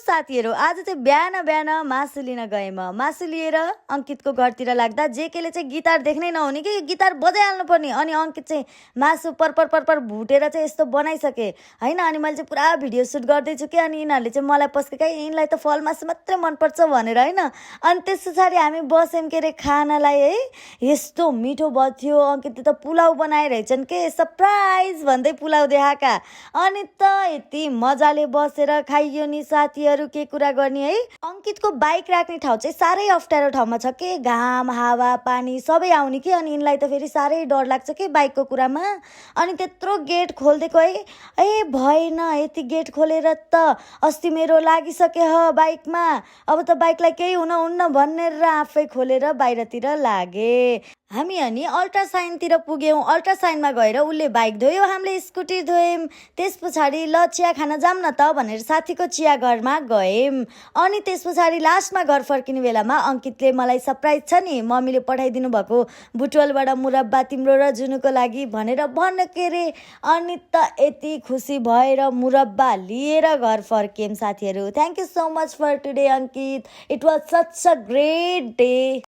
साथीहरू, आज चाहिँ बिहान बिहान मासु लिन गएँ म। मासु लिएर अङ्कितको घरतिर लाग्दा जेकेले चाहिँ गिटार देख्नै नहुने कि गिटार बजाइहाल्नु पर्ने। अनि अङ्कित चाहिँ मासु परपर परपर भुटेर चाहिँ यस्तो बनाइसके होइन। अनि मैले चाहिँ पुरा भिडियो सुट गर्दैछु कि अनि यिनीहरूले चाहिँ मलाई पस्केका यिनलाई त फल मासु मात्रै मनपर्छ भनेर होइन। अनि त्यस पछाडि हामी बस्यौँ के अरे खानालाई है। यस्तो मिठो भयो। अङ्कितले त पुलाउ बनाइरहेछन् के, सरप्राइज भन्दै पुलाउ देखाएका। अनि त यति मजाले बसेर खाइयो नि साथीहरू, के कुरा गर्ने है। अङ्कितको बाइक राख्ने ठाउँ चाहिँ साह्रै अप्ठ्यारो ठाउँमा छ के, घाम हावा पानी सबै आउने कि। अनि यिनलाई त फेरि साह्रै डर लाग्छ कि बाइकको कुरामा। अनि त्यत्रो गेट खोलिदिएको है, ए भएन यति गेट खोलेर त अस्ति मेरो लागिसके ह बाइकमा, अब त बाइकलाई केही हुन्न भनेर आफै खोलेर बाहिरतिर लागे। हामी अनि अल्ट्रासाउन्डतिर पुग्यौँ। अल्ट्रासाउन्डमा गएर उसले बाइक धोयो, हामीले स्कुटी धोयौँ। त्यस पछाडि ल चिया खान जाऊँ न त भनेर साथीको चिया घरमा गयौँ। अनि त्यस पछाडि लास्टमा घर फर्किने बेलामा अङ्कितले मलाई सरप्राइज छ नि, मम्मीले पठाइदिनु भएको बुटवलबाट मुरब्बा तिम्रो र जुनुको लागि भनेर भन्न के अरे। अनि त यति खुसी भएर मुरब्बा लिएर घर फर्कियौँ साथीहरू। Thank you so much for today Ankit, it was such a great day.